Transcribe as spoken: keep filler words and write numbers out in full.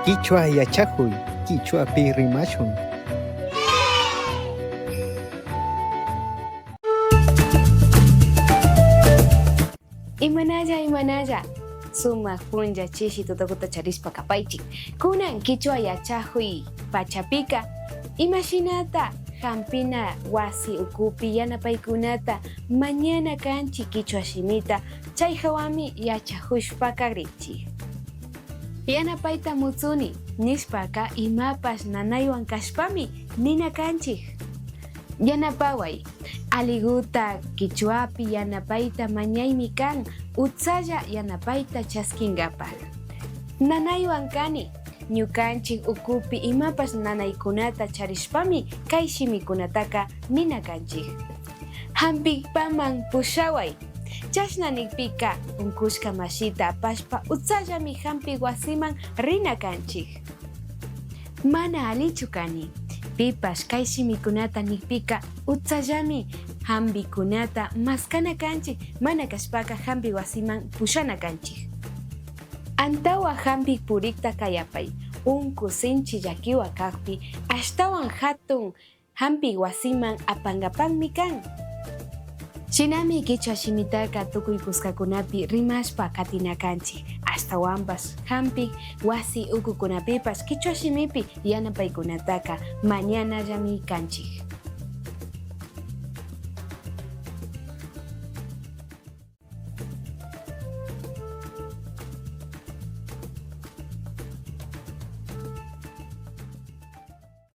Kichwa yachakuy, kichwapi rimashun. Imanalla, imanalla, sumak punlla chishi tutakuta charishpa kapaychik. Kunan kichwa yachakuy pachapika, imashinata hampina wasi ukupi yanapaykunata mañana kanchik kichwa shimita, chay hawami yachakushpa kagrinchik. Yanapayta mutsuni nishpaka imapash nanaywan kashpami nina kanchik. Yanapaway, alliguta kichwapi yanapayta mañaymi kan, utsalla yanapayta chaskinkapak. Nanaywan kani, ñukanchik ukupi imapash nanaykunata charishpami kay shimikunataka nina kanchik. Hampikpaman pushaway. Chashna nikpika, unkushka mashita apashpa utsallami hampik wasiman rina kanchik. Mana allichu kani. Pipash kay shimikunata nikpika, utsallami hampikunata maskana kanchik, mana kashpaka hampi wasiman pushana kanchik. Antawa hampik purikta kayapay, unku sinchi llakiwa kakpi, ashtawan hatun hampi wasiman apankapanmi kan. Shinami kichwa shimitaka tukuy kuskakunapi rimashpa katina kanchik, ashtawanpash hampi wasi ukukunapipash kichwa shimipi yanapaykunataka mañanallami kanchik.